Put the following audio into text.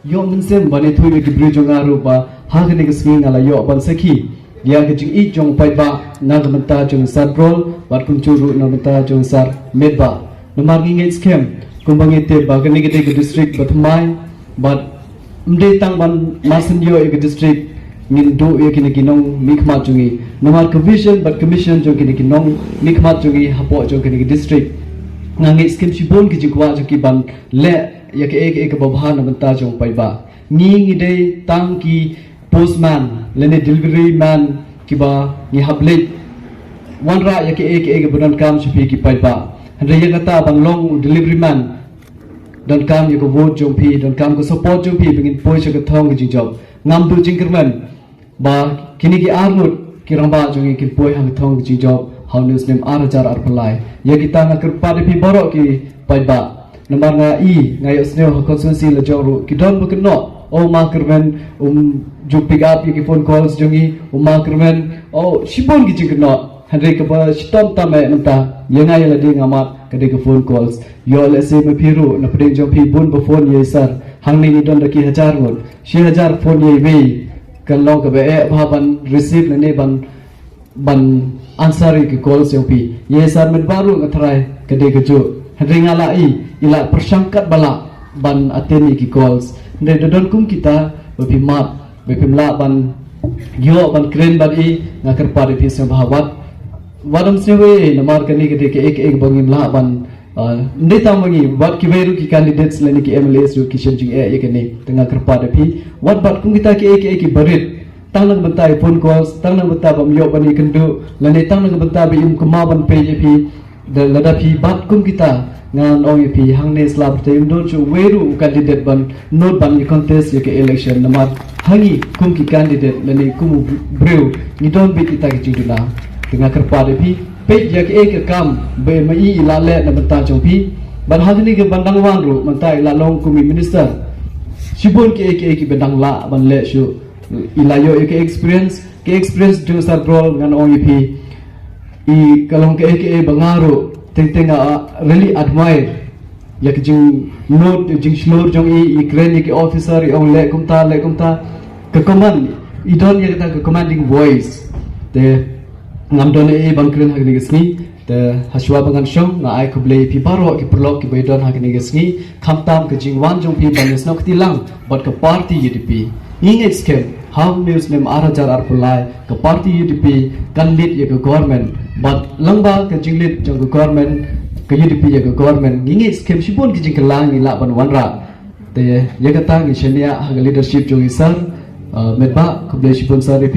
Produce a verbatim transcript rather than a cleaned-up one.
Ïoh mynsiem ban ïathuh ïa ki briew jong nga ruh ba ha kane ka sngi nga la ïoh ban sakhi ïa ka jingïeit jong u paidbah na ka bynta jong Sir Drol bad kumjuh ruh na ka bynta jong Sir Metbah. Namar ngi ngeit skhem kumba ngi tip ba kane ka dei ka district ba thymmai bad ym dei tang ban marsien ïoh ïa ka district, ngin duh ïa kine ki nongmihkhmat jong ngi. Namar ka vision bad ka mission jong kine ki nongmihkhmat jong ngi hapoh jong kane ka district, nga ngeit skhem shibun ki jingkwah jong ki ban leh ïa kaei kaei kaba bha na bynta jong u paidbah. Ngi ngi dei tang ki postman lane delivery man kiba ngi hap leit wanrah ïa kaei kaei kaba donkam sha phi ki paidbah. Hynrei ïa kata ban long u delivery man donkam ïa ka vote jong phi, donkam ka support jong phi ba ngin poi sha ka thong ka jingjop. Ngam duh jingkyrmen ba kine ki arngut ki rangbah jong ngi kin poi ha ka thong ka jingjop ha une u snem ar hajar arphew lai. Ïa kita nga kyrpad ïa phi baroh ki paidbah. Namar nga i nga ïohsngew ha constituency la jong ruh ki don ba kynnoh, "Oh, ma kyrmen um ju pick up ïa ki phone calls jong ngi, oh ma kyrmen, oh shibun ki jingkynnoh." Hynrei kaba shitom tam eh mynta ïa nga ïa lade nga mad ka dei ka phone calls. Ïoh lehse ma phi ruh na pdeng jong phi bun ba phone ïa i sir. Hangne ngi don da ki hajar ngut, shi hajar phone ïa iwei. Kan long kaba eh bha ban receive lane ban ban answer ïa ki calls jong phi. Ïa i sir Metbah ruh nga tharai ka dei kajuh. Hynrei nga la i i la pyrshang katba lah ban attend ïa ki calls. Hynrei da don kum kita ba phi mad ba phim lah ban ïoh ban kren bad i, nga kyrpad ïa phi sngewbha wat wat ym sngewbha namar kane ka dei kaei kaei ba ngin lah ban, ah, ym dei tang ma ngi, wat kiwei ruh ki candidates lane ki M L As ruh ki shem jingeh ïa kane. Te nga kyrpad ïa phi wat bat kum kita kaei kaei kiba rit, tang na ka bynta i phone calls, tang na ka bynta bym ïoh ban ïakynduh lane tang na ka bynta ba im kynmaw ban peit ïa phi. Da lada phi bat kum kita, ngan ong ïa phi hangne sla pyrthei ym don shuh uwei ruh u candidate ban nud ban ïa contest ïa ka election. Namar ha ngi kum ki candidate lane kum u briew ngi don beit kita ki jingduna. Te nga kyrpad ïa phi peit ïa kaei ka kam ba ma i i la leh na bynta jong phi. Bad ha kane ka ban dang wan ruh mynta i la long kum i minister, shibun kaei kaei kiba dang lah ban leh shuh. I la ïoh ïa ka experience, ka experience jong Sir Drol ngan ong ïa phi, i ka long kaei kaei ba nga ruh teng teng nga really admire ïa ka jingnud jingshlur jong i. I kren ïa ki officer i ong leh kumta leh kumta. Ka command, i don ïa kata ka commanding voice. Te ngam don ei ei ban kren ha kane ka sngi. Te hashwa ba ngan shong nga ai khublei ïa phi baroh ki paralok kiba ïadon ha kane ka sngi, khamtam ka jingwan jong phi ban ïasnoh kti lang bad ka party U D P. Ngi ngeit skhem ha une u snem ar hajar arphew lai ka party U D P kan lead ïa ka government bad lyngba ka jinglead jong ka government, ka U D P ïa ka government, ngi ngeit skhem shibun ki jingkylla ngi lah ban wanrah. Te ïa kata ngi shaniah ha ka leadership jong i sir, uh, Metbah, khublei shibun sir ïa phi.